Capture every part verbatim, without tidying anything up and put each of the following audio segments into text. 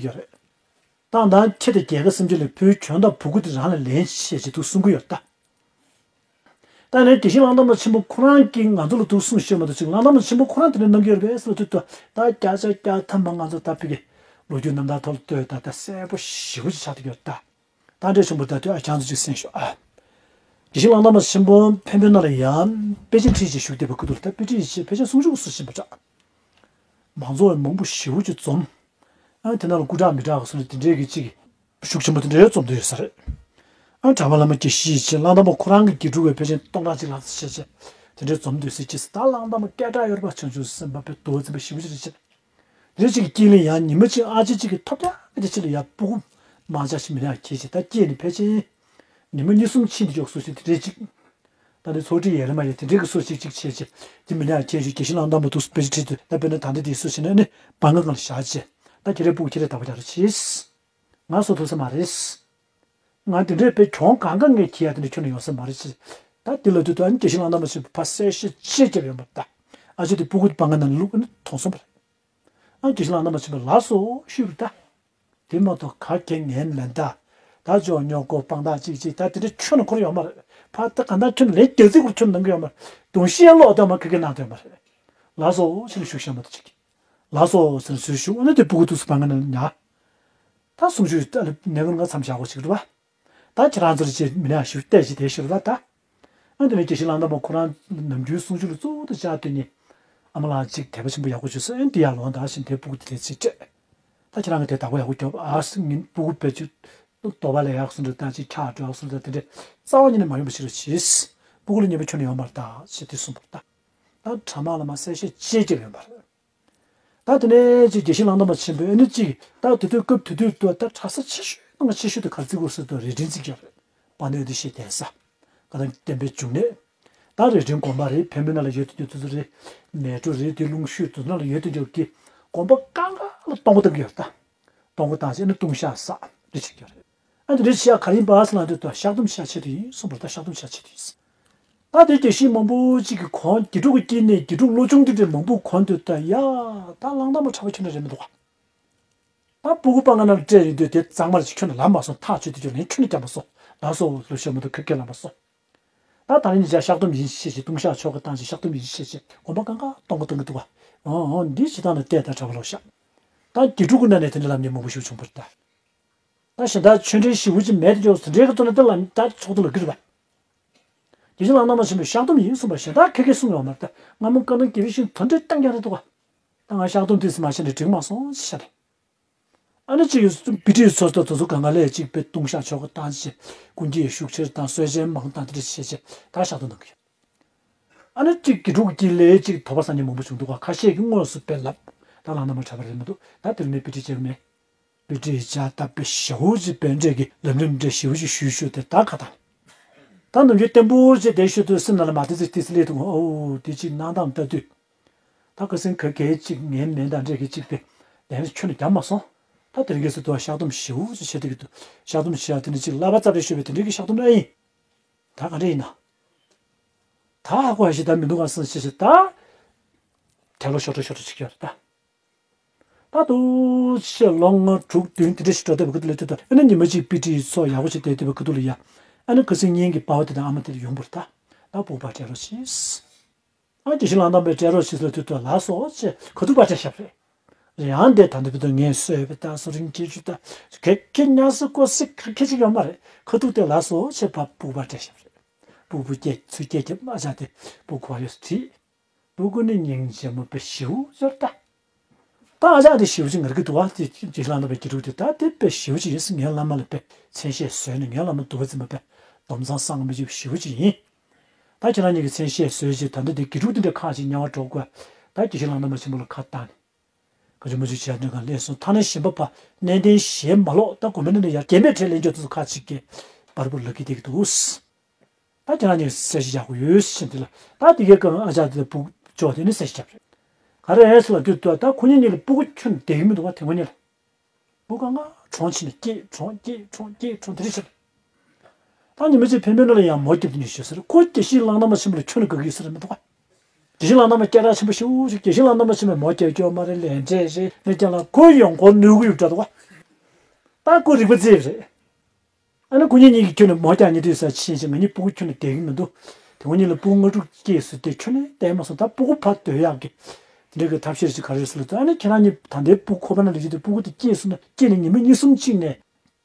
ཡོད་རེད། ཏང་དང་ཁྱེད་དང་རྒྱལ་ཁབ་སེམས་ཅན་ལ་བོད་གྱོན་དང་བུ་གུ་དེ་རང་ལ་ལེན་བྱེད་ཅེས་འདུག་གསུང་གི་ཡོད་ད། ད་ནི་དགེ་བཤེས་གླང་དར་མ་ཆེན་པོ་ཁོ་རང་གིས་ང་ཚོ་ལ་འདུག་གསུང་ཤེས་མ་གཏོགས་ཅིག་གླང་དར་མ་ཆེན་པོ་ཁོ་རང་དེ་འདྲ་གནང་གི་ཡོད་རེད་པས་ཟེར་ལ་དུས་ད་ད་བརྒྱ་ཆ་བརྒྱ་ཐམ་པ་ང་ཚོ་ད་ཕ་གི་ལོ་རྒྱུས་རྣམ་ཐར་ཐོག་ལ་ལྟོས་ད་ད་གསལ་པོ་ཞེ་པོ་ཅིག་ཆགས་བསྡད་ཀྱི་ཡོད་ད། ད་འདྲས་ཆེན་པོ་ད་དུས་ཨ་ཅང་ཚོ་ཅིག་གསན་ཤོག་ཨ། དགེ་བཤེས་གླང་དར་མ་ཆེན་པོ་འཕན་པོའི་ནང་ལ་ཡང་དཔེ་ཆ་ཁྲིད་ཅིག་བཞུགས་བསྡད་པའི་སྐུ་དུ་ལ་ད་དཔེ་ཁྲིད་ཅིག་ཕལ་ཆེར་སུམ་ཅུ་སུ་ཕྱིན་པ་འདྲ། མང་ཚོགས་མང་པོ་ཞེ་པོ་ཅིག་འཛོམས། ཨ་དེ་ནང་ལ་སྐུ་དྲག་མི་དྲག་གི་སོ་ནི་དེ་འདྲའི་གི་ཅིག་ཤུགས་ཆེན་པོ་དེ་འདྲའི་འཛོམས་བསྡད་ཡོད་ས་རེད། ཨ་གྲྭ་པ་བླ་མ་དགེ་བཤེས་ཆེ་གླང་དར་མ་ཁོ་རང་གི་དགེ་ཕྲུག་བས་ཕལ་ཆེར་སྟོང་ཕྲག་གཅིག་ལྷག་ཙམ་བྱས་བྱས་དེ་འདྲའི་འཛོམས་སྡོད་སྲིད་ཅེས་ད་གླང་དར་མ་སྐད་གྲགས་ཡོད་རེད་པ། བྱང་ཆུབ་སེམས་དཔའ་དཔེ་རྡོ་རྗེ་འཛིན་པ་ཞེ་པོ་ཅིག་རེད་ཅེས། དེ་འདྲའི་ཅིག་གི་དཀྱིལ་ལ་ཡང་ཉི་མ་གཅིག་ཨ་ཅེ་གཅིག་གིས་ཐོབ་རྒྱག་གི་དེ་ཕྱི་ལ་ཡང་སྤུ་གུ་མང་ཇག་ཞིག་མི་ནག་ཁྱེར་ཅིག་ད་སྐྱེས་ནས་ཕལ་ཆེར་ཉི་མ་གཉིས་གསུམ་ཕྱིན་དུ་འཇོག་སོ་ཞིག་དེ་འདྲའི་ཅིག་ད་ནི་ཚོགས་སྒྲིག་ཡས་རེ་མ་ཡས་དེ་འདྲའི་གི་སོ་ཞིག་ཅིག་བྱས་ཅིག་དེ་མི་ནག་ཁྱེར་ཞིག་དགེ་བཤེས་གླང་དར་མ་འདུག་དཔེ་ཆ་ཁྲིད་དུ་ད་དཔེར་ན་ད་ལྟ་དེའི་སོ་ཞིག་ནས་ནི་བང་ང་སྒང་ལ་བཞག་ཅིག་ད་ཁྱེད་རའི་སྤུ་གུ་ཁྱེད་རས་བདག་པོ་རྒྱག་རོགས་བྱེད། ང་སོ་ཐུབ་ས་མ་རེད། ང་དེ་འདྲའི་དཔེ་གྱོང་གང་ག་ངས་ཁྱེར་ཡ་དེ་འདྲ་ཁྱོན་ནས་ཡོང་ས་མ་རེད་ཅེས། ད་དེ་ལ་དུས་དུ་ཨ་ནི་དགེ་བཤེས་གླང་དར་མ་ཆེན་པོ་ཕར་གསལ་བཤད་ཅེས་བརྒྱབ་ཡོང་བར་ད། ཨ་ཅེ་དེ་སྤུ་གུ་དེ་བང་ང་ནང་བླུགས་ཨ་ནི་མཐོང་སོང་བ་རེད། ཨ་དགེ་བཤེས་གླང་དར་མ་ཆེན་པོ་ལགས་སོ་ཞུས་པ་རེད་ད། དེ་མ་གཏོགས་ག་གེ་ངན་མེད་ད། ད་ཅོག་ཉོག་གོ་སྤང་ཐག་ཅིག་ཅིག་ད་དེ་འདྲ་ཁྱོན་ནས་འཁོར་ཡོད་མ་རེད། ཕ་ད་ག་ད་ཁྱོན་ནས་ལན་རྒྱག་རྩིས་སྐོར་ཁྱོན་ནས་གནང་གི་ཡོད་མ་རེད། གདོང་ཤེས་ལོག་ད་མ་ག་གེ་གནང་དོན་མ་རེད། ལགས་སོ་ཞེས་ཞུ་ཤེས་མ་གཏོགས་ཅིག་ལགས་སོ་ཟེར་ཟེར་ཞུ་ཨ་ནི་དེ་སྤུ་གུ་འདུག་སུ་བང་ང་ནང་ཉར། ད་གསུང་ཆོས་ད་ལ་ནས་ཀུན་ང་མཚམས་བཞག་གོ་ཞིག་རེད་བ། ད་ཁྱེད་རང་ཚོར་ཅེས་མི་ནག་ཞུ་བལྟས་ཤིག་དེ་ཞུ་རེད་བ་ད། ཨ་དེ་ནས་དགེ་བཤེས་གླང་དར་མ་ཁོ་རང་ནམ་རྒྱུན་གསུང་ཆོས་ལ་གཙོ་བོ་དུ་བཅར་དུས་ནི། ཨ་མ་ལགས་ཅིག་དད་པ་ཆེན་པོ་ཡག་པོ་བྱོས་སོ་ཨེ་འདི་ཡར་ལོངས་དང་ཞིང་དེ་སྤུ་གུ་དེ་དེ་ཚེ་སྤྲད། ད་ཁྱེད་རང་གི་དེ་བདག་པོ་ཡག་པོ་རྒྱོབ་ཨ་སི་ངིན་སྤུ་གུ་བེད་སྤྱོད། ལྟོ་བ་ལས་ཡག་སོང་འདྲ་ད་ཅིག་ཁྱག་འགྲོ་ཡག་སོང་འདྲ་དེ་འདྲ་རྩ་བ་ཉིད་ནས་མ་ཡོང་བ་ཞིག་རེད་ཞེས། སྤུ་གུ་ལ་ཉེས་པ་ཁྱོན་ནས་ཡོང་མ་རེད་ད་ཞེས་དེ་གསུངས་པ་རེད་ད། ད་གྲྭ་མ་ལ་མ་གསལ་བཤད་ཅེས་བརྒྱབ་ཡོང་བ་རེད། ད་དེ་ནས་ཅིག་དགེ་བཤེས་གླང་དར་མ་ཆེན་པོས་ཨ་ནི་ཅིག་ད་དེ་དུས་སྐབས་དེ་དུས་དུ་ད་གྲྭ་ས་ཆེ་ཤོས་ནང་ཆེ་ཤོས་དུ་ག་རེ་བརྩི་དགོས་ཟེར་དུ་རེ་འདུན་བརྩི་རྒྱུ་རེད། པ་ནི་འདི་ཤེས་བསྡད་ས། ད་ནི་བསྟན་པའི་འབྱུང་གནས། ད་རེ་འདུན་དགོན་པ་རེད་བོད་མི་ནང་ལ་ཡོད་དུ་རྒྱུ་དུ་རེད། མལ་གྲོ་རེད་དེ་ལུང་ཤུལ་དུ་ནང་ལ་ཡོད་དུ་རྒྱུ་གི་དགོན་པ་གང་ག་ལ་གཏོང་སྒོ་བཏང་གི་ཡོད་ད། གཏོང་སྒོ་བཏང་ཚེ་ནི་ལྟུང་བཤགས་བསགས་རེ་བྱེད་རྒྱུ་རེད། ཨ་འདི་རེ་བྱེད་ཡག་ག་རེ་ཡིན་པ་ཟེར་ལ་འདི་ལྟ་བཤགས་སྡོམ་བཤགས་ཆེད་དུ་ཡིན་གསུངས་པར་ད་བཤགས་སྡོམ་བཤགས་ཆེད་དུ་ཡིན། ད་དེ་རྒྱ་ཤིང་མང་པོ་གཅིག་གི་གོང་དགེ་ཕྲུག་གི་དཀྱིལ་ནས་དགེ་ཕྲུག་བློ་ཆུང་དེ་འདྲའི་མང་པོ་གོང་དུ་ལྟ་ཡ། ད་གླང་དར་མ་གྲྭ་པ་ཁྱོད་འདྲ་རེད་མི་འདུག་ག་ད་སྤུ་གུ་པ་ང་ནང་སྤྲད་ཡིན་དུས་དེ་གཙང་མར་ཅིག་ཁྱོད་ནས་ལབ་མ་སོང་ཐག་ཆོད་དུས་ཁྱོད་ནས་ཁྱོད་ནས་རྒྱབ་མ་སོང་ལགས་སོ་ལོ་ཤོད་མ་འདུག་ཁ་སྐད་ལབ་མ་སོང་། ད་ད་རིང་ཉིན་ཞག་བཤགས་སྡོམ་ཡིན་ཤེས་ཤེས་ལྟུང་བཤགས་ཆོ་ག་བཏང་ཞིག་བཤགས་སྡོམ་ཡིན་ཤེས་ཤེས་གོམ་པ་གང་ག་གཏོང་གི་གཏོང་གི་འདུག་ག་འོང་འོང་འདི་ཞིག་བཏང་ནས་བལྟས་ད་གྲྭ་པ་ལོ་ཤག་ད་དགེ་ཕྲུག་གི་ནང་ནས་དེ་འདྲ་ལབ་མཁན་མང་པོ་ཞིག་བྱུང་བ་རེད་ད། ད་གཞན་དག་ཆོས་འབྲེལ་ཞེ་པོ་ཅིག་མེད་དེ་འཇོག་ཟིན་འདྲའི་གི་ཐོག་ནས་དེ་ལ་ད་ཚོགས་འདུ་ལ་འགྱུར་བ། དགེ་བཤེས་ལགས་རྣམ་པ་ཆེན་པོས་བཤགས་སྡོམ་ཡིན་གསུངས་པ་གཞན་དག་ཁ་སྐད་གསུངས་ཡོད་མ་རེད་ད། སྔ་མོ་བཀའ་གདམས་དགེ་བའི་ཤིང་དོན་འགྲེལ་བཏང་ཀྱང་རེད་འདུག་ག་ད་ང་བཤགས་སྡོམ་དེ་ཙམ་མ་བྱས་ནས་འགྲིག་མ་སོང་ཞེས་བྱས་ནས། ཨ་ནི་གཅིག་གིས་དཔེ་ཁྲིད་ཚོགས་གཙོ་དེ་ཚོ་གང་ག་ལས་གཅིག་དཔེ་ལྟུང་བཤགས་ཆོ་ག་བཏང་བྱས་ཀུན་གྱིས་ཤུགས་ཆེར་དང་གསོལ་ཇའི་མང་བཏང་དེ་འདྲ་བྱས་བྱས་ད་བཤགས་སྡོམ་གནང་གི་ཡོད། ཨ་ནི་གཅིག་དགེ་ཕྲུག་གཅིག་ལས་གཅིག་དོགས་པ་ཟ་མཁན་མང་པོ་བྱུང་འདུག་ག་ཁ་ཤས་ཀྱིས་དངོས་སུ་དཔེ་ལབ། ད་ལགས་རྣམ་པ་གྲྭ་པ་རེད་མི་འདུག་ད་དེ་རིང་ནས་དཔེ་ཁྲིད་བྱེད་ཀྱི་མེད། དཔེ་ཁྲིད་བྱ་སྟབས་དཔེ་ཞེ་པོ་ཅིག་དཔེ་འབྲས་ཀྱི་ལམ་རིམ་འདྲ་ཞེ་པོ་ཅིག་ཞུས་ཞུས་ཏེ་ད་ཁ་དང་། ད་ནམ་རྒྱུན་བརྟན་པོ་ཅིག་བསྡད་ཞུས་དུས་སེམས་ནང་ལ་མ་བདེ་ཚིག་ཏི་སི་ལེ་དུ་ཨོ་དེ་ཅིག་གནང་སྟངས་ལྟ་དུས། ད་ཁ་སེང་ག་གལ་ཅིག་ངན་མེད་དང་འདྲེས་ཀྱི་ཅིག་པས་ལན་ཁྱོན་ནས་བརྒྱབ་མ་སོང་། ད་དེ་རིང་གི་སུ་དུ་བཤགས་སྡོམ་ཞེ་པོ་ཅིག་བྱེད་དེ་གི་འདུག་བཤགས་སྡོམ་བྱེད་ཡ་དེ་ནི་ཅིག་བསླབ་པ་རྩ་བའི་ཤོད་པའི་དེ་འདྲའི་གི་བཤགས་སྡོམ་ཨེ་ཡིན། ད་ག་འདྲ་ཡིན་ན། ད་ཧ་གོ་ཡ་ཞིག་ད་མི་འདུག་ག་སེམས་ཤེས་ཤིག་ད། དལ་ལོ་ཤོར་འགྲོ་ཤོར་འགྲོ་ཅིག་ཡོད་རེད་ད། ད་དུ་ཆེ་ལོ་ལྔ་དྲུག་བདུན་དེ་འདྲ་ཞིག་འགྲོ་བསྡད་པའི་སྐབས་དུ་ལ་དུས་ད་ཨ་ནི་ཉི་མ་གཅིག་དཔེ་ཁྲིད་ཚོགས་ཡག་པོ་ཞིག་བསྡད་བསྡད་པའི་སྐབས་དུ་ལ་ཡ། ཨ་ནི་ཁ་སེང་གཉེན་གྱི་པ་ཕ་དེ་དང་ཨ་མ་དེ་ལ་ཡོང་བར་ད། ད་སྤུ་གུ་པ་སྤྲད་རོགས་བྱེད། ཨ་དགེ་བཤེས་ལགས་རྣམ་པས་སྤྲད་རོགས་བྱེད་ཟེར་དུས་ད་ལགས་སོ་ཅེས་ཁ་ཐུག་པ་སྤྲད་བཞག་པ་རེད། ཡང་འདས་ད་འདི་བུ་དང་ངས་གསོས་པའི་ད་སོ་རིང་སྐྱེ་རྒྱུ་ད་གེ་གེ་ཉ་སི་ཀོ་སི་ག་གེ་ཅིག་ཡོད་མ་རེད། ཁ་ཐུག་དེ་ལགས་སོ་ཅེས་ཕ་སྤུ་གུ་པ་སྤྲད་བཞག་པ་རེད། སྤུ་གུ་སྐྱེ་ཚུལ་སྐྱེ་རྒྱབ་ཨ་ཅག་དེ་སྤུ་གུ་བ་ཡོད་སུ་ཁྲིད། སྤུ་གུ་ནི་སྙིང་རྗེ་མོ་དཔེ་ཞེ་པོ་ཅིག་ཡོད་ད། ད་ཨ་ཅག་དེ་ཞེ་པོ་ཅིག་ངར་གི་འདུག་བ་དེ་དགེ་བཤེས་ལགས་རྣམ་པའི་དགེ་ཕྲུག་དེ་ད་དེ་དཔེ་ཞེ་པོ་ཅིག་ཡིན་སུ་ངའི་བླ་མ་ལ་དཔེ་མཚན་ཤས་བཟོས་ནས་ངའི་བླ་མ་འདུག་བ་ཙམ་པ་དཔེ་སྡོམ་བཟང་བསམ་མི་ཅིག་ཞེ་པོ་ཅིག་ཡིན། ད་ཁྱེད་རང་གཉིས་ཀྱི་མཚན་ཤས་བཟོས་ཅིག་ད་ལྟ་དེ་དགེ་ཕྲུག་དེ་འདྲ་ཁག་ཅིག་དམྱལ་བར་འགྲོ་དགོས། ད་དགེ་བཤེས་ལགས་རྣམ་པ་ཆེན་པོ་ལ་ཁ་བཏང་ནས། ག་ཅི་མ་ཅི་བྱས་ནས་ག་ལས་སོང་ཐ་ན་གཞན་པ་ཕ་གནས་བརྟན་གཞན་མ་ལོག་ད་དགོན་པའི་ནང་ནས་ཡར་རྒན་པའི་གྲས་ལེན་རྒྱུ་དེ་ཚོ་ཁ་ཅིག་གིས་བར་པོ་ལབ་ཀྱི་བསྡད་ཀྱི་འདུག་ད་ཁྱེད་རང་གཉིས་གསལ་བཤད་ཡག་པོ་ཡོད་ཟེར་དེ་ལ་ད་དེ་གའི་སྐབས་ཨ་ཅག་དེ་ལ་སྤུ་ཅོག་དེ་ནི་གསལ་བཤད་བརྒྱབ་རེད། ག་རེ་ཟེར་ལབ་དུས་ད་ཁོ་གཉིས་གཉིས་ལ་སྤུ་གུ་ཁྱོན་བསྡད་ཀྱི་མི་འདུག་བ་དེ་ཁོ་གཉིས་ལ། སྤུ་གུ་ང་གྲོངས་ཕྱིན་ནས་སྐྱེས་གྲོངས་སྐྱེས་གྲོངས་སྐྱེས་གྲོངས་དེ་རེད་ཟེར། ད་ཉི་མ་གཅིག་འཕན་པོའི་ནང་ལ་ཡང་མོ་རྒྱབ་དེ་ནས་ཞུས་ཟེར་ཁོ་དགེ་བཤེས་ལགས་རྣམ་པ་ཆེན་པོ་ལ་ཁྱོན་ནས་དགའ་གི་ཡོད་ཟེར་མི་འདུག་བ། དགེ་བཤེས་ལགས་རྣམ་པ་སྐད་གྲགས་ཆེན་པོ་ཞེ་པོ་ཞིག་དགེ་བཤེས་ལགས་རྣམ་པ་ཆེན་པོས་མོ་སྐྱེ་སྐྱོ་མ་རེད། ལན་འབྲས་རེད། ནས་ཀྱང་ལ་ཁོའི་ཡོང་ཁོ་གནོད་གི་ཡོད་འདྲ་འདུག་བ། ད་ཁོ་རིག་པ་རྩེ་རེད། ཨ་ནི་ཁོ་གཉིས་གཉིས་ཀྱིས་ཁྱོན་ནས་མོ་རྒྱག་ཉེ་དུས་ས་ཕྱིན་ཞིང་ང་གཉིས་སྤུ་གུ་ཁྱོན་ནས་བསྡད་ཀྱི་མི་འདུག་དེ་ཁོ་གཉིས་ལ་སྤུ་གུ་ལྔ་དྲུག་སྐྱེས་སོང་སྟེ་ཁྱོན་ནས་བསྡད་མ་སོང་། ད་སྤུ་གུ་ཕར་སྡོད་ཡག་གི་དེ་འདྲ་གི་ཐབས་ཤེས་ཅིག་ག་རེ་ཟེར་ལ་ད་ཨ་ནི་ཁྱེད་རང་གཉིས་ད་ལྟའི་སྤུ་གུ་ཁོ་པ་ན་ལས་ཀྱི་དུས་སྤུ་གུ་དེ་སྐྱེས་སོང་ན་སྐྱེས་ནས་ཉི་མ་གཉིས་གསུམ་གཅིག་ནས་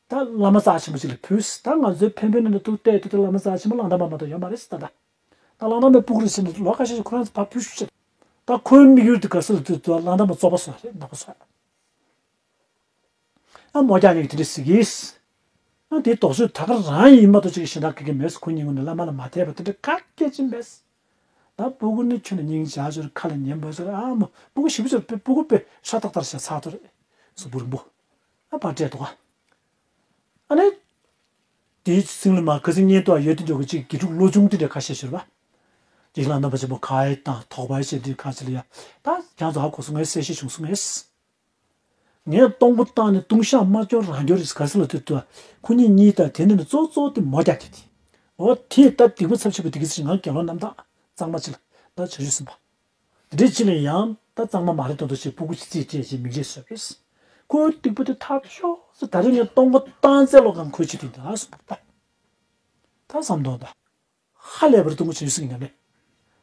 ད་བླ་མ་རྩ་ཆེན་པོ་ཅིག་ལ་ཕུལ། ད་ང་ཚོའི་འཕན་པོའི་ནང་ལ་ཐུག་བལྟས་དུས་ད་བླ་མ་རྩ་ཆེན་པོ་གླང་དར་མ་མ་གཏོགས་ཡོད་མ་རེད་ད། ད་གླང་དར་མའི་སྤུ་གུ་རེ་བྱས་ནས་ལོ་ཁ་ཤས་ཤིག་ཁོ་རང་ཚོ་ཕར་ཕུལ་ཤུགས་ཆེ། ད་ཁོའི་དམིགས་ཡུལ་དེ་ག་ཟེར་ལ་དུས་ད་གླང་དར་མ་བཙོག་པ་བཟོ་རེད། ནག་པོ་བཟོ། ཨ་མོ་རྒྱག་ཉེ་གི་དེ་འདྲ་ཟེར་གིས། ཨ་དེ་དོགས་གཅོད་ད་ག་རང་ཡིན་མ་གཏོགས་ཅིག་གཞན་དག་གི་གི་མེད། ཁོ་གཉིས་ངོ་ནས་བླ་མ་ལ་མ་དད་པ་དེ་འདྲ་ག་སྐད་ཅིག་མེད། ད་སྤུ་གུ་ནི་ཁྱོན་ནས་སྙིང་རྗེ་ཅོར་ཁ་ལ་ཉན་པ་ཅོར་ཨ་མོ་སྤུ་གུ་ཞེ་པོ་ཅོར་སྤུ་གུ་དཔེ་ཧྲ་ཏག་ཏག་བྱས་ཚར་ཐུབ་རེད། གཟུགས་པོ་རིང་པོ། ཨ་ཕར་སྤྲད་འདུག་ག་ཨ་ནི། དེའི་སྲིང་ལ་མ་ཁ་སང་བརྙན་ཐུང་ཡོད་དེ་འཇོག་གི་ཅིག་དགེ་ཕྲུག་བློ་ཆུང་དེ་འདྲ་ཁ་ཤས་ཤོར་བ། དགེ་བཤེས་ལགས་རྣམ་པ་ཆེན་པོ་ག་ཡེ་དང་དོགས་པ་ཡེ་བྱས་དུས་ཁ་ཅིག་ལ་ཡ། ད་ཁྱང་ཚོ་ཧ་གོ་སོང་ངས་གསལ་བཤད་བྱུང་སོང་ངས། ངས་གཏོང་སྒོ་བཏང་ནས་ལྟུང་བཤགས་མ་སྐྱོར་རང་སྐྱོར་རེད་ག་ཟེར་ལ་དུས་དུ་ཁོ་གཉིས་གཉིས་དང་དེ་འདྲ་ནས་གཙོ་གཙོ་དེ་མོ་རྒྱག་གི་དེ། འོ་དེས་ད་སྡིག་པ་ཚབས་ཆེ་བ་དེ་གི་ཚེ་ང་དགེ་སློང་རྣམ་དག་གཙང་མ་ཅིག་ལ་ད་བྱ་རྒྱུ་ཟིན་པ། དེ་འདྲའི་ཅི་ལ་ཡང་ད་གཙང་མ་མ་རེད་མདོག་མདོག་བྱས་སྤུ་གུ་ཅིག་རྩིས་སྤྲད་བྱས་མིང་ཆད་བཟོས་པས། ཁོའི་སྡིག་པ་དེ་ཐག་ཆོད་ཟེར། ད་རེས་ངས་གཏོང་སྒོ་བཏང་ཚད་ལོ་གང་ཁོའི་ཆེད་དུ་ཡིན་ད་གསུངས་པ། ད་བསམ་དོན་ད། ཧ་ལས་པར་གཏོང་སྒོ་བྱེད་སྲིད་ཀྱི་ཡིན་ན་ལེ།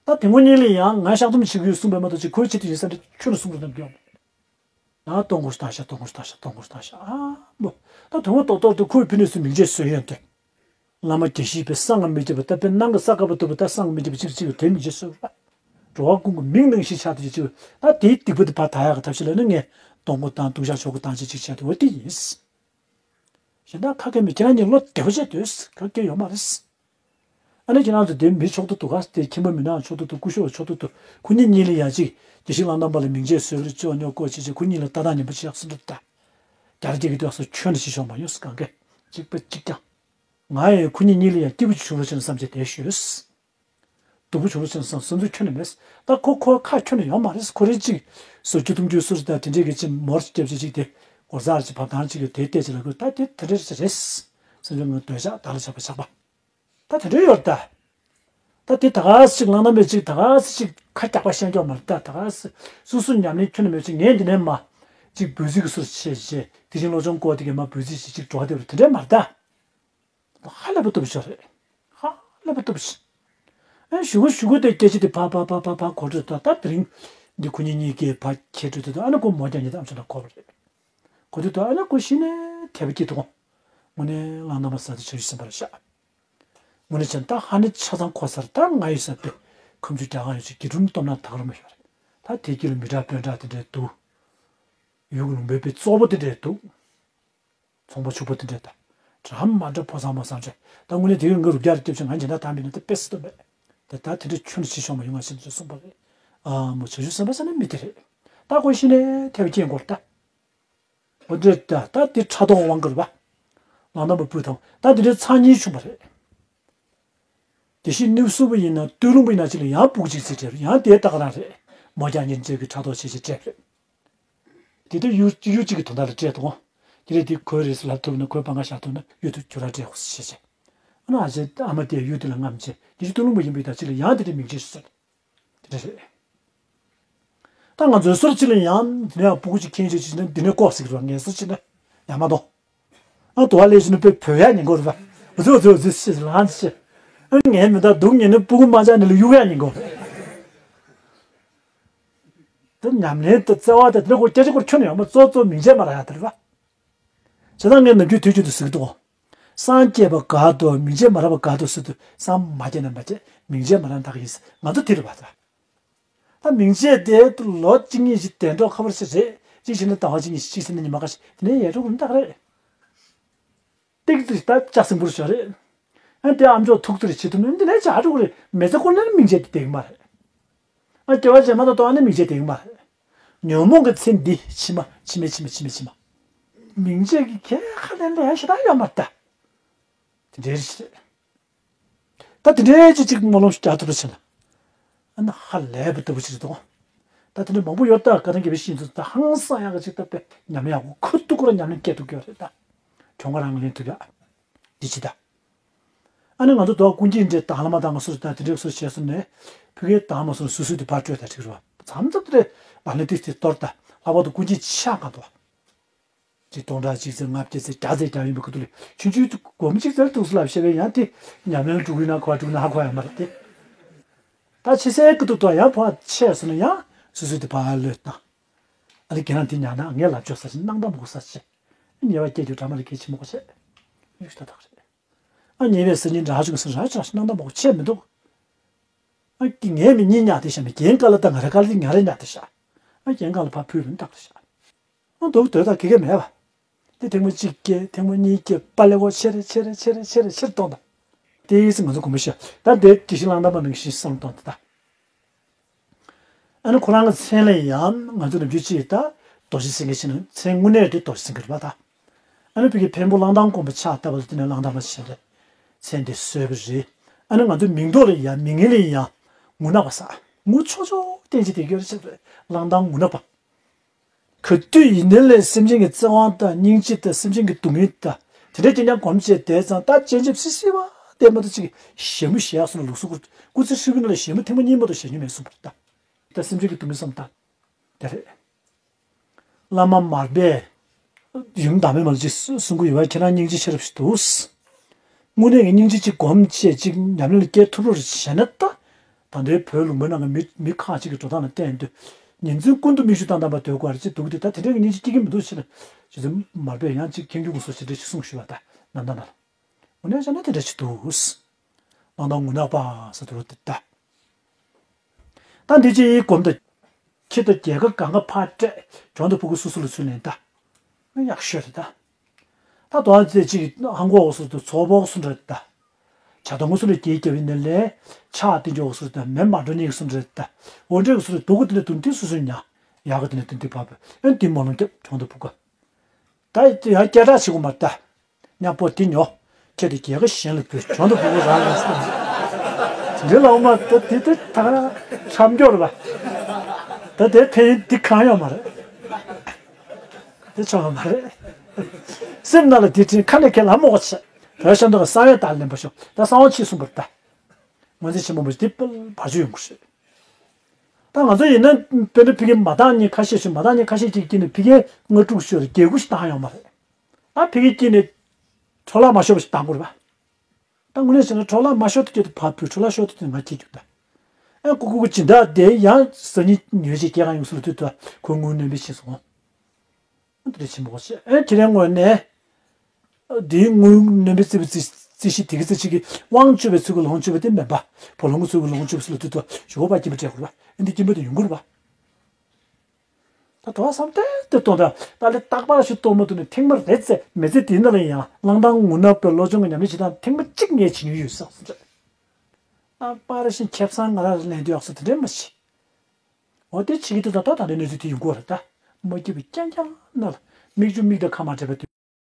ད་དེ་ངོ་གཉིས་ལ་ཡང་ང་བཤགས་སྡོམ་བྱེད་ཀྱི་ཡོད་གསུངས་པས་མ་གཏོགས་ཅིག་ཁོའི་ཆེད་དུ་ཡིན་ས་འདྲ་ཁྱོན་ནས་གསུང་རོགས་གནང་གི་ཡོད་མ་རེད། ད་གཏོང་སྒོ་ཞིག་བཏང་ཤག་གཏོང་སྒོ་ཞིག་བཏང་ཤག་གཏོང་སྒོ་ཞིག་བཏང་ཤག་ཨ་མོ། ད་དོན་དག་ཏོག་ཏོག་ཏུ་ཁོའི་ཕི་ནས་སུ་མིང་ཆད་བཟོས་ཡོད་འདུག་བླ་མ་དགེ་བཤེས་པའི་གསང་ང་མི་རྒྱབ་པ་ད་དཔེ་སྣང་གི་ས་དཀར་པོ་ཐུབ་པ་ད་གསང་ང་མི་རྒྱབ་པ་གཅིག་གཅིག་གི་དོན་མི་བྱེད་སོ། འགྲོ་བ་ཀུན་གྱི་མིང་ནང་བཞིན་ཆགས་ཏེ་གཅིག་ད་དེའི་སྡིག་པ་དེ་ཕར་དག་ཡག་གི་ཐབས་ཤེས་ལ་ནི་ངས་གཏོང་སྒོ་དང་ལྟུང་བཤགས་ཆོ་ག་བཏང་བྱས་གཅིག་བྱས་ཏེ་འོ་དེ་ཡིན། གཞན་དག་ཁ་སྐད་མི་ཁྱེད་རང་གཉིས་བློ་བདེ་པོ་བྱས་སྡོད་ག་གེ་ཡོད་མ་རེད། ཨ་ནི་ཁྱེད་རང་ཚོ་དེ་མི་ཕྱོགས་བསྡུ་འདུག་ག་དེ་ཁྱིམ་པ་མི་ནག་ཕྱོགས་བསྡུ་འདུག་སྐུ་ཞབས་ཕྱོགས་བསྡུ་འདུག་ཁོ་གཉིས་གཉིས་ལ་ཡང་གཅིག་དགེ་བཤེས་ལགས་རྣམ་པ་ལ་མིང་ཆད་བཟོས་པར་ཅོ་ཉོ་བཀོད་བྱས་བྱས་ཁོ་གཉིས་ལ་ལྟ་སྟངས་ངན་པ་ཅིག་ཡག་སུ་འདུག་ད། རྒྱ་ར་སྐྱེ་གི་དུས་སུ་ཁྱོན་ནས་ཤི་ཤོག་མ་ཡོང་སི་གང་གས་གཅིག་པ་གཅིག་ཀྱང་། ང་ཡང་ཁོ་གཉིས་གཉིས་ལ་ཡང་སྐྱིད་པོ་ཅིག་བྱུང་རོགས་བྱས་ན་བསམ་བྱས་བསྡད་ཤོད། སྡུག་པོ་བྱུང་རོགས་བྱས་ན་བསམ་བསམ་ཚུལ་ཁྱོན་ནས་མེད། ད་ཁོ་ཁོ་ཁ་ཁྱོན་ནས་ཡོང་མ་རེད། ཁོ་རེ་གཅིག་སོ་བཅུ་གཏོང་རྒྱུ་སུ་རེད། ད་དེ་འདྲས་གི་ཅིག་མོར་སྐྱབས་བྱས་ཅིག་དེ་སྒོ་རྩར་ཅིག་བབ་ཐང་ཅིག་གི་དེ་བལྟས་ཅིག་ལ་ཁོས་ད་དེ་དེ་འདྲས་རེད་བསམ་བྱས་ང་འདོད་ཆགས་བདག་ལ་ཆགས་པ་ཆགས་པ། ད་དེ་འདྲའི་ཡོད་རེད་ད། ད་དེ་ད་ག་སེ་ཅིག་ལངས་ན་མེད་ཅིག་ད་ག་སེ་ཅིག་ཁ་རྒྱག་པ་ཤེས་ཀྱོག་མ་རེད་ད། ད་ག་སེ་སོ་སོ་ཉམས་ལེན་ཁྱོན་ནས་མེད་ཅིག་ངས་འདི་ནས་མ་ཅིག་འབོད་ཚིག་གི་སུ་ཆེ་ཆེ་དེ་བཞིན་སློབ་སྦྱོང་སྐོར་དེ་གས་མ་འབོད་ཚིག་ཅིག་ཅིག་འགྲོ་བ་དེ་བར་དེ་འདྲའི་མ་རེད་ད། ཧ་ལས་པ་སྟོབས་ཤོར་རེད། ཧ་ལས་པ་སྟོབས་ཤོར། ཨེ་ཞུ་གུ་ཞུ་གུ་དེ་སྐད་ཆ་དེ་ཕ་ཕ་ཕ་ཕ་ཕ་གོ་འཕྲོད་ད་ད་དེ་རིང་འདི་ཁོ་གཉིས་གཉིས་ཀས་ཕ་ཁྱེད་འཕྲོད་དེ་ད་ཨ་ནི་ཁོ་མོ་རྒྱག་ཉེ་ད་ཨམ་ཆོག་ན་གོ་བ་རེད། གོ་དུས་ད་ཨ་ནི་ཁོ་གཞི་ནས་དད་པ་སྐྱེས་འདུག་དངོས་གནས་བླ་ན་མ་ཟ་དེ་བྱ་རྒྱུ་ཟིན་པར་ཤག་དངོས་གནས་བྱས་ན་ད་ཧ་ནི་ཆ་ཚང་གོ་སར་ད་ང་ཡོད་ས་པས་ཁམས་ཆུ་རྒྱ་གང་ཡོད་ཅིག་དགེ་ཕྲུག་སྟོབས་ན་དག་རུ་མ་ཤོར་རེད། ད་དེ་དཀྱིལ་ལ་མི་དྲག་དཔོན་དྲག་དེ་འདྲས་འདུག་ཡུལ་གྱི་ལུང་པའི་དཔེ་བཙོག་པོ་དེ་འདྲས་འདུག་ཚོང་པ་ཕྱུག་པོ་དེ་འདྲས་ད། འདྲ་མ་འདྲ་ཕོ་ཚང་མ་བསམ་བྱས་ད་དངོས་གནས་དེ་གི་ང་རུ་རྒྱ་རུ་སྐྱབས་ཆེན་ང་འཇན་ད་དམ་པའི་ནང་དུ་དཔེ་སྲིད་དུ་མེད། དེ་ད་དེ་འདྲས་ཁྱོན་ནས་ཕྱི་ཤོང་མ་ཡོང་ང་ཤིན་ཏུ་གསུངས་པ་རེད། ཨ་མོ་བྱ་རྒྱུ་བསམ་པ་ས་ནས་མི་དེ་རེད། ད་ཁོ་གཞི་ནས་ཐེབས་སྐྱེས་འགོར་ད། འོ་འདྲས་ད་ད་དེ་ཕྲག་དོག་དབང་བསྐུར་བ། ལང་དམ་པ་བུ་དང་ད་དེ་འདྲས་ཚང་གཉིས་བྱུང་བ་རེད། དེ་བཞིན་ནུབ་སུ་བ་ཡིན་ན་སྟོད་ལུང་པ་ཡིན་ན་ཅི་ལ་ཡང་སྤུ་གུ་གཅིག་ཚེ་དྲན་ཡང་དེའི་ལྟ་ག་རང་རེད། མོ་རྒྱག་ཉིན་འབྲས་ཀྱི་ཕྲག་དོག་བྱེད་བྱེད་སྤྲད་རེད། དེ་དུས་གཡུ་གཡུ་གཅིག་གི་དོན་དག་ལ་སྤྲད་དང་། དེ་རེད་དེ་ཁོའི་རེས་སུ་ལབ་ཐུབ་ན་ཁོའི་པང་ཁ་བཞག་ཐུབ་ན་གཡུ་དུ་ཁྱོད་རང་སྤྲད་ཧོ་སི་བྱེད་བྱེད། ཨ་ན་ཨ་ཅེ་ཨ་མ་དེ་གཡུ་དེ་ལ་རྔམ་བྱེད་དེ་བཞིན་སྟོད་ལུང་པ་ཡིན་པའི་ད་ཅི་ལ་ཡང་དེ་འདྲའི་མིང་ཆད་ཞིག་ཟེར། དེ་འདྲ་རེད། ད་ང་ཚོའི་སོར་གཅིག་ལ་ཡང་འདི་ནས་སྤུ་གུ་གཅིག་ཁྱེར་ཆོག་ཅིག་ན་འདི་ནས་ལྐོག་ཟིག་རེད་བ། ངས་སོར་གཅིག་ན་ཡང་མ་གཏོང་། ཨ་དུ་བ་ལས་བཞིན་དུ་དཔེ་བོད་ཡག་ཉིན་གོ་རེད་བ། འུ་ཚོ་འུ་ཚོ་འུ་ཚོ་ཤེས་ལང་ཤེས། ཨ་ངས་མི་ད་སྡུག་ཉིན་ནི་སྤུ་གུ་མ་ཆགས་ནི་ལ་གཡུག་ཡག་ཉིན་གོ་རེད། དེ་ཉམས་ལེན་དུ་བརྩེ་བ་དེ་དེ་ལ་གོ་སྐད་ཆ་སྐོར་ཁྱོན་ནས་ཡོང་མ་གཙོ་གཙོ་མིང་ཆད་མ་རག་ཡག་དེ་རེད་བ། བྱས་ཙང་ངས་ནམ་རྒྱུན་དུས་རྒྱུན་དུ་ཟེར་གི་འདུག་སངས་རྒྱས་པ་དགའ་འདུག་མིང་ཆད་མ་རག་པ་དགའ་འདུག་ཟེར་དུས་སངས་མ་རྒྱས་ན་མ་རྒྱས་མིང་ཆད་མ་རག་ན་ད་ག་ཡིན་ཟེར་ང་ཚོ་དེ་རེད་བ་ད། ད་མིང་ཆད་དེ་ལོ་གཅིག་གཉིས་ཤིག་གདན་གྲོགས་ཁ་པར་ཞིག་རེད་གཅིག་བྱས་ན་ཟླ་བ་གཅིག་གཉིས་ཤིག་གཅིག་བྱས་ན་ཉི་མ་ཁ་ཤས་དེ་ནས་ཡལ་འགྲོ་གི་ད་ག་རེད། ཏིག་ཙི་ད་ལྕགས་སྲིན་པོར་ཤོར་རེད། ཨ་དེ་ཨམ་ཅོག་ཐུག་ཙི་རེ་བྱེད་ཐུབ་ན་འདི་ནས་བྱ་འགྲོ་གི་རེད། མི་ཚེ་ཁོ་ནར་མིང་ཆད་དེ་བསྡད་གི་མ་རེད། ཨ་སྐྱེ་བ་རྗེས་མ་དང་ལྟོ་ཨ་ནི་མིང་ཆད་དེ་གི་མ་རེད། ཉོན་མོངས་ཀྱི་ཚེ་འདི་ཕྱི་མ་ཕྱི་མ་ཕྱི་མ་ཕྱི་མ་ཕྱི་མ། མིང་ཆད་ཀྱི་ཁྱད་ཁ་ལེན་ལས་ཞེ་དྲག་ཡོད་མ་རེད་ད། དེ་འདྲའི་རེད། ད་དེ་འདྲའི་ཅིག་ཅིག་སྨོན་ལམ་ཞིག་རྒྱག་ཐུབ་པ་བྱས་ན། ཨ་ན་ཧ་ལས་པའི་ལྟ་བུ་ཞིག་རེད་དོ། ད་དེ་འདྲ་མང་པོ་ཡོད་ད་བཀའ་ཐང་རྒྱལ་བའི་བཤེས་གཉེན་ཚོ་ད་ཧང་སང་ཡག་གི་ཅིག་ད་དཔེ་ཉམས་ཡག་གོ་ཁུ་ཐུག་ཁོ་ར་ཉམས་ལེན་སྐྱེ་ཐུབ་ཀྱི་ཡོད་རེད་ད། གྱོང་ཁ་རང་ལེན་ཐུབ་ཡག་འདི་ཅི་ད། ཨ་ནི་ང་ཚོ་དོ་ཀུན་གྱིས་འདྲེ་དང་བླ་མ་དང་ང་སུ་རེད་ད་དེ་འདྲའི་སུ་བྱས་སོང་ནས། ཕ་གིར་བཏང་མ་སོང་། སོ་སོའི་དེ་ཕར་སྤྲོད་ད་ཁྲིག་རོ། མཚམས་མཚམས་དེ་རེད། ཨ་ནི་དེ་དེ་གཏོར་ད། ལྷག་པར་དུ་ཀུན་མཁྱེན་ཕྱག་གང་དུ་བ། ཅིག་སྟོང་ཕྲག་གཅིག་ཚེ་ལྔ་བརྒྱ་ཚེ་བརྒྱ་ཚེ་བརྒྱ་ཡིན་པའི་ཁུ་ཐུག་ལས་ཆུང་ཆུང་དུ་སྒོར་མོ་གཅིག་ཙམ་འདུག་སེ་ལབ་བཤད་པས། ཡང་དེ་ཉམས་ལེན་འགྲོ་གི་ན་ག་པར་འགྲོ་གི་ན་ཧ་གོ་ཡ་མ་རེད་དེ། ད་ཕྱི་གསལ་ཁུ་ཐུག་ཏུ་ཡང་ཕར་ཆས་སོང་ན་ཡང་སོ་སོའི་དེ་ཕར་ལོས་བཏང་། ཨ་ནི་ཁྱེད་རང་དེ་ཉར་ན་ངས་ལབ་ཆོག་ས་ཞིག་སྣང་དག་མ་གོ་ས་ཞིག་ཉེས་པ་སྐྱེ་རྒྱུ་འདྲ་མ་རེད། གལ་ཆེན་མོ་གོ་ཆེ་ཡུག་ཤི་ད་དག་རེད། ཨ་ཉེས་པའི་སེམས་ཅན་འདྲ་ཆུང་སེ་ར་ཆ་སྣང་དག་མ་གོ་ཆེ་མི་འདུག་ཨ་ཀི་ངས་མི་གཉིས་ཉར་དེ་ཤ་མི་རྒན་དཀའ་ལ་ད་ང་རེ་དཀའ་ལ་དེ་ང་རེ་ཉར་དེ་ཤ། ཨ་རྒན་གང་ལ་ཕར་ཕུལ་མི་རྟག་རེད་ཤ། ཨ་འདུག་དོད་ད་གེ་གེ་མེད་པ། དེ་ཐེངས་མ་གཅིག་སྐྱེ་ཐེངས་མ་གཉིས་སྐྱེ་པ་ལེ་གོ་ཆེ་རེ་ཆེ་རེ་ཆེ་རེ་ཆེ་རེ་ཆེ་རེ་གཏོང་ད། དེ་ཡིས་ང་ཚོ་གོམས་པ་ཤ་ད་དེ་དེ་བཞིན་བླང་དང་མ་ནང་བཞིན་བསམ་གཏོང་ད་ད། ཨ་ནི་ཁོ་རང་གི་མཚན་ལ་ཡང་ང་ཚོ་ནམ་རྒྱུན་ཅིག་ད་རྡོ་རྗེ་སེང་གེ་ཕྱིན་ན་མཚན་དངོས་གནས་དེ་རྡོ་རྗེ་སེང་གེ་རེད་པ་ད། ཨ་ནི་བོད་ཀྱི་འཕན་པོ་གླང་ཐང་དགོན་པ་ཕྱག་བཏབ་པ་ལ་དེ་ནས་གླང་ཐང་པ་ཕྱིན་རེད། མཚན་དེ་གསོལ་བ་རེད། ཨ་ནི་ང་ཚོ་མིང་འདོགས་ལ་ཡང་མིང་ངན་ལ་ཡང་ངུ་ནག་པ་ཟེར། ངུ་ཆོག་ཆོག་བསྟན་ཅིག་དེ་གྱོད་རེད་ཤག་རེད། གླང་ཐང་ངུ་ནག་པ། ག་དུས་ཡིན་ནའི་ལས་སེམས་ཅན་གྱི་བརྩེ་བ་དང་སྙིང་རྗེ་དང་སེམས་ཅན་གྱི་སྡུག་བསྔལ་དང་དེ་འདྲའི་རྐྱང་རྐྱང་གོམས་བྱས་བསྡད་ཙང་ད་སྤྱན་ཆབ་སི་སི་བ་བལྟས་མ་གཏོགས་ཅིག་ཞེ་མོ་ཞེ་ཡག་སོང་ལ་ལུག་སུ་ཁུར་སྐུ་ཚེ་ཧྲིལ་པོའི་ནང་ལ་ཞེ་མོ་ཐེངས་མ་གཉིས་མ་གཏོགས་ཞེ་མྱོང་མེད་གསུངས་པ་རེད་ད། ད་སེམས་ཅན་གྱི་སྡུག་བསྔལ་བསམ་སྟངས་དེ་རེད། བླ་མ་མར་པས་ཡུམ་བདག་མེད་མ་ལ་ཅིག་གསུང་གི་ཡོད་པ། ཁྱེད་རང་སྙིང་རྗེ་ཆེ་རབས་ཤིག་འདུག་དངོས་གནས་ཀྱི་སྙིང་རྗེ་ཅིག་སྒོམ་བྱས་ཅིག་ཉམས་ལེན་ལ་སྐྱེལ་ཐུབ་རོགས་བྱས་ན་ད། ད་ལྟའི་བོད་ལུང་པའི་ནང་གི་མི་མི་ཁག་ཅིག་གི་འགྲོ་སྟངས་ལ་བལྟས་དུས་ཉིན་མཚན་ཀུན་ཏུ་མིག་ཆུ་བཏང་བཏང་པ་སྡོད་དགོས་རེད་ཅེས་འདུག་སྟེ། ད་དེ་འདྲའི་སྙིང་རྗེ་སྐྱེ་གི་མི་འདུག་ཟེར་ན། རྗེ་བཙུན་མར་པས་ཡང་ཅིག་མཁྱེན་རྒྱུ་དགོས་སོ་ཞེས་འདྲ་ཞིག་གསུངས་ཞུས་པ། ད་ནམ་ཟླ་ལ་འོ་ན་བྱས་ན་དེ་འདྲ་ཞིག་འདུག་གླང་ཐང་ངུ་ནག་པ་ཟེར་དུ་རོ་དེ་ད། ད་འདི་ཅི་ཡིས་གོམ་དང་། ཁྱི་དང་རྒྱལ་ཁ་གང་ག་ཕར་སྤྲད། གྱོང་དང་ཕྲུ་གུ་སོ་སོ་ལ་ཚུར་ལེན་ད། ཡག་ཤོས་རེད་ད། ད་དོ་ཨ་ཙེ་ཅིག་ཧང་གོ་འོག་སོ་དུ་ཚོགས་པོག་སུ་འདྲ་ད། བྱ་དང་ངོ་སོ་ལ་རྒྱལ་རྒྱབ་ཡིན་ནའི་ལས། ཕྱག་བསྟན་འཇོག་འོག་སོ་དུ་མེ་མ་འགྲོ་ཉེས་སུ་འདྲ་ད། འོ་འདྲ་གི་སུ་རེ་དུ་གུ་དེ་ལ་དུ་འདི་སུ་སུ་ཉ། ཡག་གི་དེ་ལ་དུ་འདི་བབ། ཨེ་འདི་མོ་ལོང་རྒྱབ་གྱོང་དང་ཕྲུ་གུ། ད་ཡང་སྐད་གྲགས་ཆེ་གོ་མ་ད། ཉ་པོ་དེ་ཉོ། ཁྱེད་དེ་རྒྱལ་ཁ་གཞན་ལ་བུད་གྱོང་དང་ཕྲུ་གུ་རང་ལ་སོང་། དེ་འདྲའི་ལའོ་མ་ད་དེ་དེ་ད་འཁྲབ་མགྱོགས་རེད་པ། ད་དེ་ཕན་ཡོན་འདི་གང་ཡོད་མ་རེད། དེ་ཆོག་མ་རེད། སེམས་ནང་ལ་དེ་དྲན་ཁ་ནས་ཁས་ལ་མོ་གོ་ཆེ། བོད་ཤ་འདུག་གསང་བའི་དར་ལེན་པ་ཤོག་ད་གསང་བ་ཆེ་གསུངས་པར་ད། ངོས་འཛིན་ཆེན་པོ་མོ་ཞིག་དེ་པལ་བར་ཆུ་ཡོང་གི་རེད། ད་ང་ཚོ་ཡིན་ན་དཔེར་ན་ཕ་གིའི་མ་བཏང་ཉིན་ཁ་ཤས་ཤིག་མ་བཏང་ཉིན་ཁ་ཤས་ཅིག་སྐྱིད་ནས་ཕ་གིའི་ལྔ་དྲུག་ཤོར་བརྒྱད་དགུ་ཞིག་བཏང་ཡོང་མ་རེད། ད་ཕ་གིའི་སྐྱིད་ནས་འཕྲོ་བརླག་མ་ཤོར་བ་ཞིག་བཏང་དགོས་རེད་པ། ད་དངོས་གནས་བྱས་ན་འཕྲོ་བརླག་མ་ཤོར་དུ་སྐྱོད་དུ་ཕར་ཕུལ། འཕྲོ་བརླག་ཤོར་དུ་དུ་ང་སྐྱིད་རྒྱུག་ད། ཨེ་ཀུ་ཀུ་ཀུ་སྦྱིན་བདག་དེ་ཡང་ཟ་ཉིན་ཉོས་ཅིག་སྐྱེ་གང་ཡོང་སུ་ལ་དུས་དུ་ཁོ་དངུལ་ནོན་པའི་ཕྱིན་སོང་། འདི་རེ་ཆེན་པོ་ཞེ་ཨེ་ཁྱེད་རའི་ངོས་ནས། འདིའི་དངུལ་རྣོན་པའི་རྩིས་པ་རྩིས་རྩིས་གཞི་དེ་གི་རྩིས་གཅིག་གི་དབང་སྤྱོད་པའི་ཚུལ་གྱི་ལོངས་སྤྱོད་པ་དེ་མེད་པ། བུ་ལོན་གྱི་ཚུལ་གྱི་ལོངས་སྤྱོད་པ་སུ་ལ་དུས་དུ་ཞོགས་པ་སྐྱིན་པ་སྤྲད་དགོས་རེད་པ། ཨེ་འདི་སྐྱིན་པ་དེ་ཡོང་གི་རེད་པ། ད་དོ་བསམ་སྟེ་དེ་གཏོང་ད། ད་ལས་རྟག་པར་ཞིག་གཏོང་མ་ཐུབ་ནས་ཐེངས་མ་རེ་ཙེ་མི་ཚེ་དེའི་ནང་ལ་ཡང་གླང་ཐང་ངུ་ནག་པའི་བློ་སྦྱོང་གི་ཉམས་ལེན་བྱེད་སྟངས་ཐེངས་མ་གཅིག་ངས་བྱེད་མྱོང་ཡོད་བསམ་སོང་། རྟག་པར་ཞིག་ཁེ་བཟང་ང་རང་ལེན་དུས་ཡག་སོ་དེ་འདྲས་མ་བྱེད། འོ་དེ་བྱེད་ཀྱི་འདུག་ད་ལྟ་ད་ལྟའི་གནས་ཚུལ་དེ་ཡོང་གི་རེད་ད། མ་སྐྱིད་པའི་རྐྱང་རྐྱང་ན་ལ་མིག་ཆུ་མིག་དང་ཁ་མ་བྲལ་བ་དེ།